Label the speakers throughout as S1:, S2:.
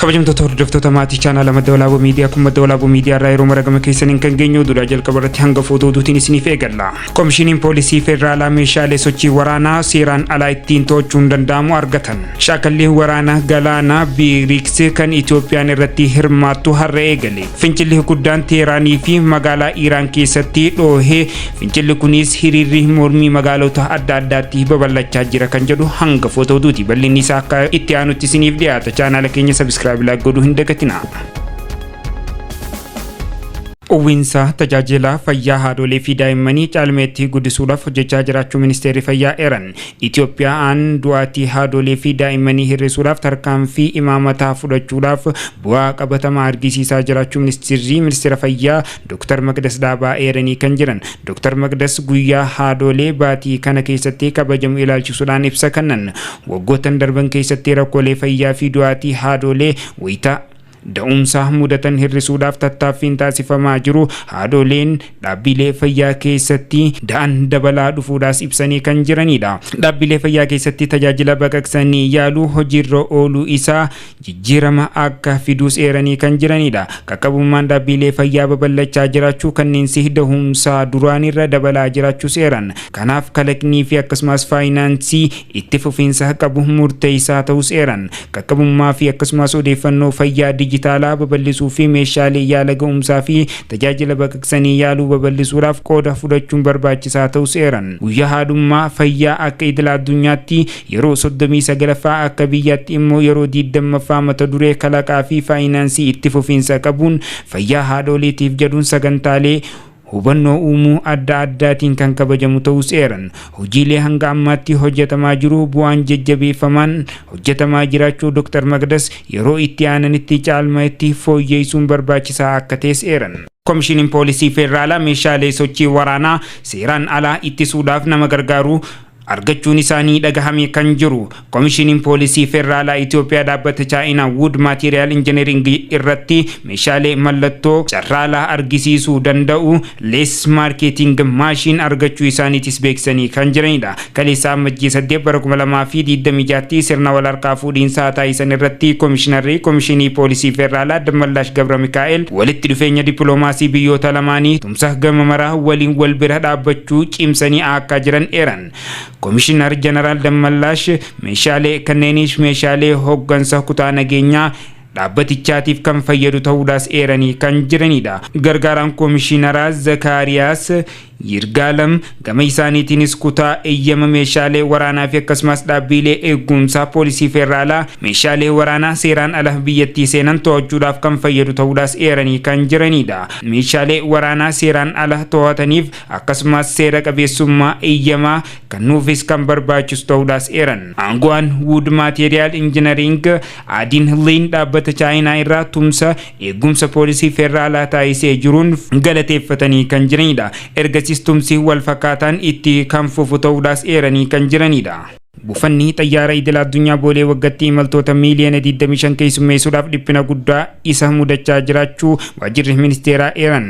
S1: Kabajamtoota hordoftoota maatii chaanaala Madda Walaaboo Miidiyaa, kun Madda Walaaboo Miidiyaa irraa yeroo maragama keessaniin kan geenyu oduudhaa jalqaba irratti hanga footoo oduutiin isiniif eegalla. Komishiniin Poolisii Federaalaa meeshaalee sochii waraanaa seeraan alaa ittiin to'achuun danda'amu argatan. Shaakalli waraana galaanaa BRICS kan Itoophiyaan irratti hirmaattu har'a eegale. Fincilli guddaan Teeraanii fi magaalaa Iraan keessatti dhoohee, fincilli kunis hiriirri mormii magaalota adda addaatti babal'achaa jira kan jedhu hanga footoo oduuti. Bal'inni isaa akka itti aanutti isiniif dhiyaata. Chaanaala keenya subscribe, like godhuu hin dagatina. Uwwinsa tajaajila fayyaa haadholii fi daa'immanii caalmeetti guddisuudhaaf hojjechaa jiraachuu Ministeerri Fayyaa eeran. Itoophiyaan du'aatii haadholii fi daa'immanii hir'isuudhaaf tarkaanfii imaamataa fudhachuudhaaf bu'aa qabatamaa argisiisaa jiraachuu Ministeerri Ministeera Fayyaa Dr. Maqdas Dhaabaa eeranii kan jiran. Dr. Maqdas guyyaa haadholee baatii kana keessatti kabajamu ilaalchisuudhaan ibsa kennan. Waggoottan darban keessatti rakkoolee fayyaa fi du'aatii haadholee wayitaa da'umsa mudatan hir'isuudhaaf tattaaffiin taasifamaa jiru, haadholeen dhaabbilee fayyaa keessatti da'an dabalaa dhufuudhaas ibsanii kan jiranidha. Dhaabbilee fayyaa keessatti tajaajila baqaqsanii yaaluu hojiirra ooluu isaa jijjiirama akka fiduus eeranii kan jiranidha. Qaqqabummaan dhaabbilee fayyaa babal'achaa jiraachuu, kanneen si dahumsaa duraanirra dabalaa jiraachuus eeran. Kanaaf kalaqnii fi akkasumas faayinaansii itti fufiinsa qabu murteessaa ta'us eeran. Qaqqabummaa fi akkasumas odeeffannoo fayyaa dijitaalaa babal'isuu fi meeshaalee yaala ga'umsaa fi tajaajila baqaqsanii yaaluu babal'isuudhaaf qooda fudhachuun barbaachisaa ta'us eeran. Guyyaa haadhummaa fayyaa akka idila addunyaatti yeroo 39ffaa, akka biyyaatti immoo yeroo 20ffaa, mata duree "Kalaqaa fi faayinaansii itti fufiinsa qabuun fayyaa haadholiitiif" jedhuun sagantaalee hubannoo uumuu adda addaatiin kan kabajamu ta'us eeran. Hojiilee hanga ammaatti hojjetamaa jiru bu'aan jajjabeeffamaan hojjetamaa jiraachuu Dr. Maqdas yeroo itti aananitti caalmaatti fooyyeessuun barbaachisaa akka ta'es eeran. Komishiniin Poolisii Federaalaa meeshaalee sochii waraanaa seeraan alaa ittisuudhaaf nama gargaaru argachuun isaanii dhagahame kan jiru. Komishiniin Poolisii Federaalaa Itoophiyaa dhaabbata Chaayinaa Wood Material Engineering irratti meeshaalee mallattoo carraalaa argisiisuu danda'u, laser marking machine, argachuu isaaniitis beeksisanii kan jiranidha. Kaleessa Amajjii 8 bara 2026tti sirna wal harkaa fuudhiinsaa taasisan irratti Komishinarri Komishinii Poolisii Federaalaa Dammallaash Gabra Mikaa'el walitti dhufeenya dippiloomaasii biyyoota lamaanii tumsa gama maraa waliin wal bira dhaabbachuu cimsanii akka jiran eeran. Komishinar Jeneraal Dammallaash meeshaalee kanneenis meeshaalee hooggansa kutaa nageenyaa dhaabbatichaatiif kan fayyadu ta'uudhaas eeranii kan jiranidha. Gargaaraan Komishinaraa Zakaariyaas Yirgaalam gama isaaniitiinis kutaa eeyyama meeshaalee waraanaa fi akkasumas dhaabbilee eegumsaa poolisii federaalaa meeshaalee waraanaa seeraan ala biyyattii seenan to'achuudhaaf kan fayyadu ta'uudhaas eeranii kan jiranidha. Meeshaalee waraanaa seeraan ala to'ataniif akkasumas seera qabeessummaa eeyyamaa kennuufis kan barbaachisu ta'uudhaas eeran. Aango'aan Wood Material Engineering Adiin Liin dhaabbata Chaayinaa irraa tumsa eegumsa poolisii federaalaa taasisee jiruun galateeffatanii kan jiranidha. Ergasiis tumsi wal fakkaataan itti kan fufu ta'uudhaas eeranii kan jiranidha. Buufanni xayyaara idil addunyaa Boolee waggaatti imaltoota miiliyoona 25 keessummeessuudhaaf dhiphina guddaa isa mudachaa jiraachuu waajjirri ministeeraa eeran.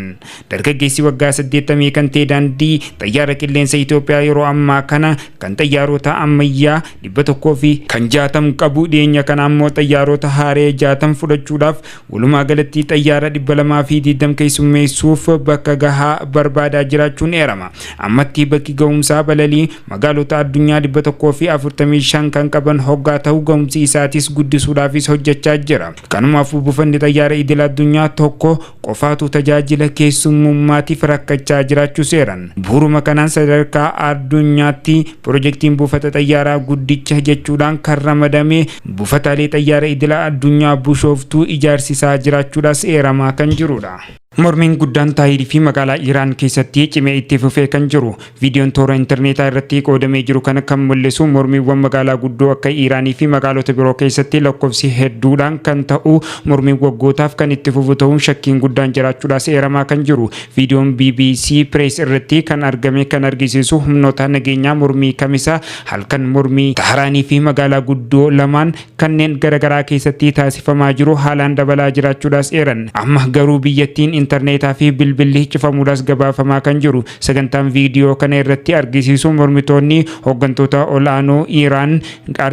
S1: Dargaggeessi waggaa 80 kan ta'e daandii xayyaara qilleensa Itoophiyaa yeroo ammaa kana kan xayyaarota ammayyaa 160 qabu, dhiyeenya kana ammoo xayyaarota haaree 60 fudhachuudhaaf walumaa galatti xayyaara 220 keessummeessuuf bakka gahaa barbaadaa jiraachuun eerama. Ammatti bakki ga'umsaa balalii magaalota addunyaa 145 kan qaban hoggaa ta'u, ga'umsi isaatis guddisuudhaafis hojjechaa jira. Kanumaaf buufanni xayyaara idil addunyaa tokko qofaatu tajaajila keessummummaatiif rakkachaa jiraachuu seeran. Bu'uuruma kanaan sadarkaa addunyaatti pirojektiin buufata xayyaaraa guddicha jechuudhaan kan ramadame buufataalee xayyaara idil addunyaa Bishooftuu ijaarsisaa jiraachuudhaas eeramaa kan jirudha. Mormiin guddaan Taahirii fi magaalaa Iraan keessatti cimee itti fufee kan jiru. Viidiyoon toora intarneetaa irratti qoodamee jiru kana kan mul'isu, mormiiwwan magaalaa guddoo akka Iraanii fi magaalota biroo keessatti lakkoofsi hedduudhaan kan ta'u mormiin waggootaaf kan itti fufu ta'uun shakkiin guddaan jiraachuudhaas eeramaa kan jiru. Viidiyoon BBC Press irratti kan argame kan argisiisu humnoota nageenyaa mormii Kamisa halkan mormii Taharaanii fi magaalaa guddoo lamaan kanneen garaagaraa keessatti taasifamaa jiru haalaan dabalaa jiraachuudhaas eeran. Amma garuu biyyattiin intarneetaa fi bilbilli cufamuudhaas gabaafamaa kan jiru. Sagantaan viidiyoo kana irratti argisiisu mormitoonni hooggantoota ol'aanoo Iraan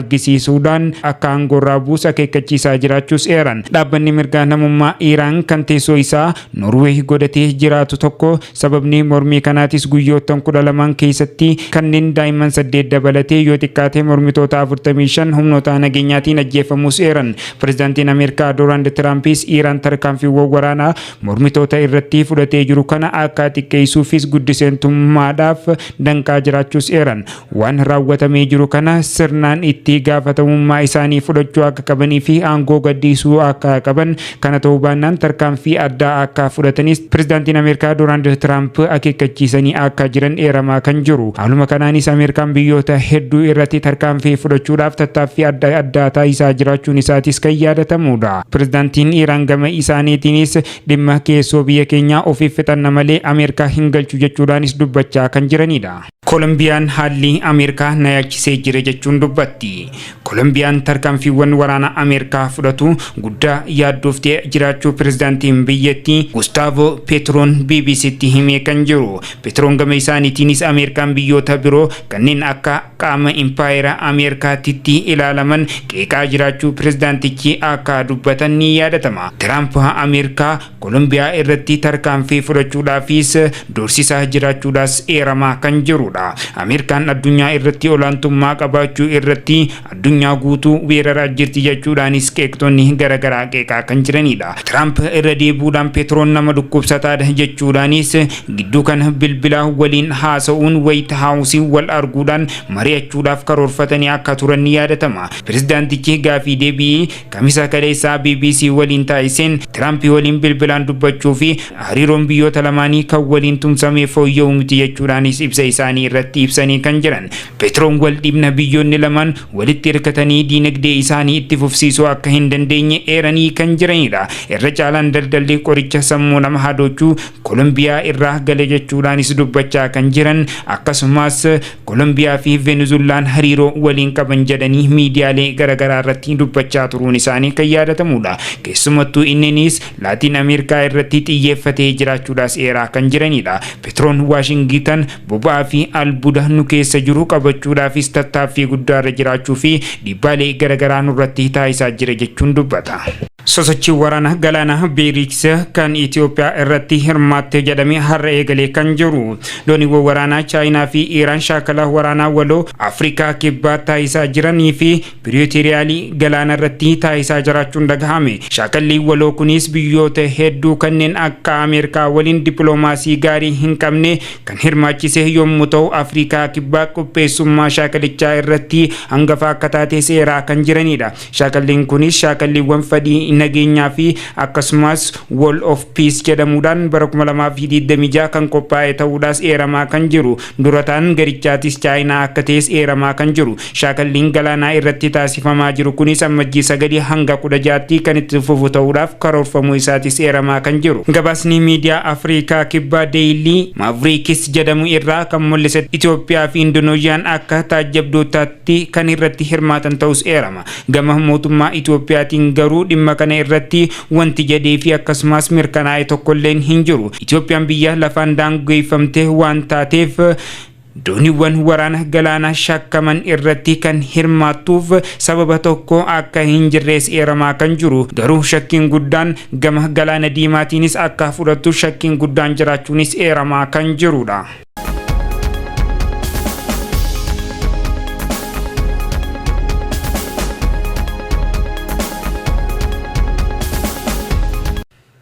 S1: argisiisuudhaan akka aangoorraa buusu akeekkachiisaa jiraachuus eeran. Dhaabbanni mirgaa namummaa Iraan kan teessoo isaa Norweey godhatee jiraatu tokko sababni mormii kanaatis guyyoottan 12 keessatti kanneen daa'imman 8 dabalatee yoo xiqqaate mormitoota 45 humnoota nageenyaatiin ajjeefamuus eeran. Pirezidaantiin Ameerikaa Doonaald Tiraampis Iraan tarkaanfiiwwan waraanaa mormitoota irratti fudhatee jiru kana akka xiqqeessuufis guddiseentummaadhaaf danqaa jiraachuus eeran. Waan raawwatamee jiru kana sirnaan itti gaafatamummaa isaanii fudhachuu akka qabanii fi aangoo gadhiisuu akka qaban, kana ta'uu baannaan tarkaanfii addaa akka fudhatanis pirezidaantiin Ameerikaa Doonaald Tiraamp akeekkachiisanii akka jiran eeramaa kan jiru. Haaluma kanaanis Ameerikaan biyyoota hedduu irratti tarkaanfii fudhachuudhaaf tattaaffii adda addaa taasisaa jiraachuun isaatis kan yaadatamudha. Pirezidaantiin Iraan gama isaaniitiinis dhimma keessoo biyya keenyaa ofiif fixanna malee Ameerikaa hin galchu jechuudhaanis dubbachaa kan jiranidha. Kolombiyaan haalli Ameerikaa na yaachisee jira jechuun dubbatti. Kolombiyaan tarkaanfiiwwan waraana Ameerikaa fudhatu guddaa yaaddooftee jiraachuu pirezidaantiin biyyattii Gustaavo Petroon BBCtti himee kan jiru. Petroon gama isaaniitiinis Ameerikaan biyyoota biroo kanneen akka qaama impaayera Ameerikaatitti ilaalaman qeeqaa jiraachuu pirezidaantichi akka dubbatan ni yaadatama. Tiraamp Ameerikaa Kolombiyaa irratti tarkaanfii fudhachuudhaafis doorsisaa jiraachuudhaas eeramaa kan jirudha. Ameerikaan addunyaa irratti olaantummaa qabaachuu irratti addunyaa guutuu weeraraa jirti jechuudhaanis qeeqxonni garaagaraa qeeqaa kan jiranidha. Tiraamp irra deebi'uudhaan Petroon nama dhukkubsataadha jechuudhaanis gidduu kana bilbilaa waliin haasa'uun Waayit Haawusii wal arguudhaan mari'achuudhaaf karoorfatanii akka turan ni yaadatama. Pirezidaantichi gaafii deebii kamisa kaleessaa BBC waliin taasiseen Tiraamp waliin bilbilaan dubbachuu fi hariiroon biyyoota lamaanii kan waliin tumsamee fooyya'u miti jechuudhaanis ibsa isaanii irratti ibsanii kan jiran. Petroon wal dhibna biyyoonni lamaan walitti hirkatanii diinagdee isaanii itti fufsiisuu akka hin dandeenye eeranii kan jiranidha. Irra caalaan daldalli qoricha sammuu nama hadoochuu Kolombiyaa irraa gale jechuudhaanis dubbachaa kan jiran, akkasumas Kolombiyaa fi Venezuelaan hariiroo waliin qaban jedhanii miidiyaalee garaagaraa irratti dubbachaa turuun isaanii kan yaadatamudha. Keessumattuu inninis Laatiin Ameerikaa irratti xiyyeeffatee jiraachuudhaas eeraa kan jiranidha. Petroon Waashingitan boba'aa fi albuuda nu keessa jiru qabachuudhaafis tattaaffii guddaarra jiraachuu fi dhiibbaalee garaagaraa nurratti taasisaa jira jechuun dubbata. Sosochii waraana galaana Beeriks kan Itoophiyaa irratti hirmaatte jedhamee har'a eegalee kan jiru. Dooniiwwan waraanaa Chaayinaa fi Iraan shaakala waraanaa waloo Afrikaa kibbaa taasisaa jiranii fi Piriyootiyaalii galaana irratti taasisaa jiraachuun dhagahame. Shaakalli waloo kunis biyyoota hedduu kanneen akka Ameerikaa waliin dippiloomaasii gaarii hin qabne kan hirmaachise yommuu ta'u, Afrikaa kibbaa qopheessummaa shaakalichaa irratti hangafa akka taate seeraa kan jiranidha. Shaakalliin kunis shaakalliiwwan fedhii nageenyaa fi akkasumas Wall of Peace jedhamuudhaan bara 2026 kan qophaa'e ta'uudhaas eeramaa kan jiru. Durataan garichaatis Chaayinaa akka ta'es eeramaa kan jiru. Shaakalliin galaanaa irratti taasifamaa jiru kunis Ammajjii 9 hanga 16tti kan itti fufu ta'uudhaaf karoorfamuu isaatis eeramaa kan jiru. Gabaasni miidiyaa Afrikaa Kibbaa Deeyilii Maavriikis jedhamu irraa kan mul'ise Itoophiyaa fi Indoneeziyaan akka taajjabdootaatti kan irratti hirmaatan ta'us eerama. Gama mootummaa Itoophiyaatiin garuu dhimma kana irratti wanti jedhee fi akkasumas mirkanaa'e tokkolleen hin jiru. Itoophiyaan biyya lafaan daangeffamte waan taateef dooniiwwan waraana galaanaa shakkaman irratti kan hirmaattuuf sababa tokko akka hin jirres eeramaa kan jiru. Garuu shakkiin guddaan gama galaana diimaatiinis akka fudhattu shakkiin guddaan jiraachuunis eeramaa kan jirudha.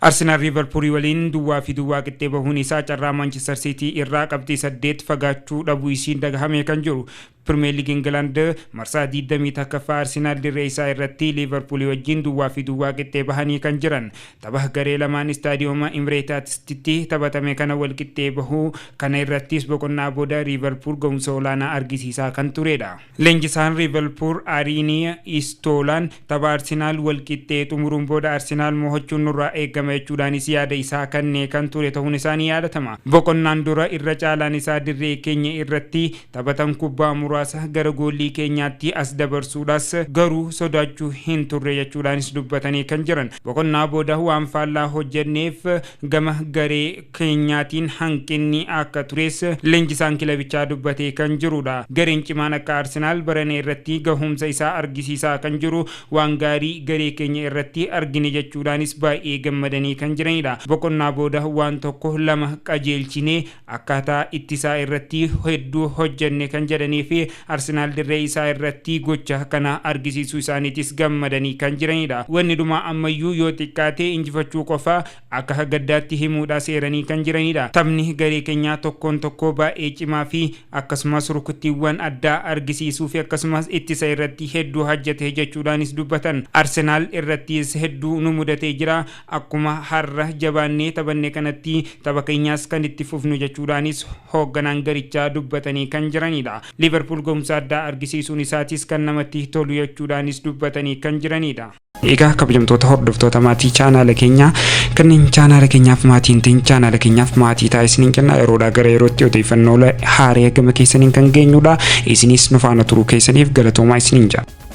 S1: Arsenaal Liivarpuulii waliin 0-0 qixxee bahuun isaa carraa Maanchister Siitii irraa qabxii 8 fagaachuu dhabuu isiin dhagahamee kan jiru. Pirimeer Liigii Ingilaand marsaa 21ffaa Arsenaal dirree isaa irratti Liivarpuulii wajjin 0-0 qixxee bahanii kan jiran. Tapha garee lamaan istaadiyooma Imireetaatitti taphatame kana wal qixxee bahuu kana irrattis boqonnaa booda Liivarpuul ga'umsa olaanaa argisiisaa kan turedha. Leenjisaan Liivarpuul Ariinii Istoolaan tapha Arsenaal wal qixxee xumuruun booda Arsenaal mo'achuun nurraa eegama jechuudhaanis yaada isaa kennee kan ture ta'uun isaa ni yaadatama. Boqonnaan dura irra caalaan isaa dirree keenya irratti taphatan kubbaa muraasa muraasa gara goolii keenyaatti as dabarsuudhaas garuu sodaachuu hin turre jechuudhaanis dubbatanii kan jiran. Boqonnaa booda waan faallaa hojjenneef gama garee keenyaatiin hanqinni akka tures leenjisaan kilabichaa dubbatee kan jirudha. Gareen cimaan akka Arsenaal barana irratti gahumsa isaa argisiisaa kan jiru waan gaarii garee keenya irratti argine jechuudhaanis baay'ee gammadanii kan jiranidha. Boqonnaa booda waan tokko lama qajeelchinee akkaataa ittisaa irratti hedduu hojjenne kan jedhanii fi Arsenaal dirree isaa irratti gocha kana argisiisuu isaaniitis gammadanii kan jiranidha. Wanni dhumaa ammayyuu yoo xiqqaate injifachuu qofa akka gaddaatti himuudhaa seeranii kan jiranidha. Taphni garee keenyaa tokkoon tokkoo baay'ee cimaa fi akkasumas rukuttiiwwan addaa argisiisuu fi akkasumas ittisa irratti hedduu hojjete jechuudhaanis dubbatan. Arsenaal irrattis hedduu nu mudatee jira. Akkuma har'a jabaannee taphanne kanatti tapha keenyaas kan itti fufnu jechuudhaanis hoogganaan garichaa dubbatanii kan jiranidha. Liverpool gahumsa addaa argisiisuun isaatis kan namatti tolu jechuudhaanis dubbatanii kan jiranidha. Egaa kabajamtoota hordoftoota maatii chaanaala keenyaa, kanneen chaanaala keenyaaf maatii hin ta'in chaanaala keenyaaf maatii ta'a isiniin kenna. Yeroodhaa gara yerootti odeeffannoo haaraa gama keessaniin kan geenyudha. Isinis nu faana turuu keessaniif galatoomaa isiniin jedha.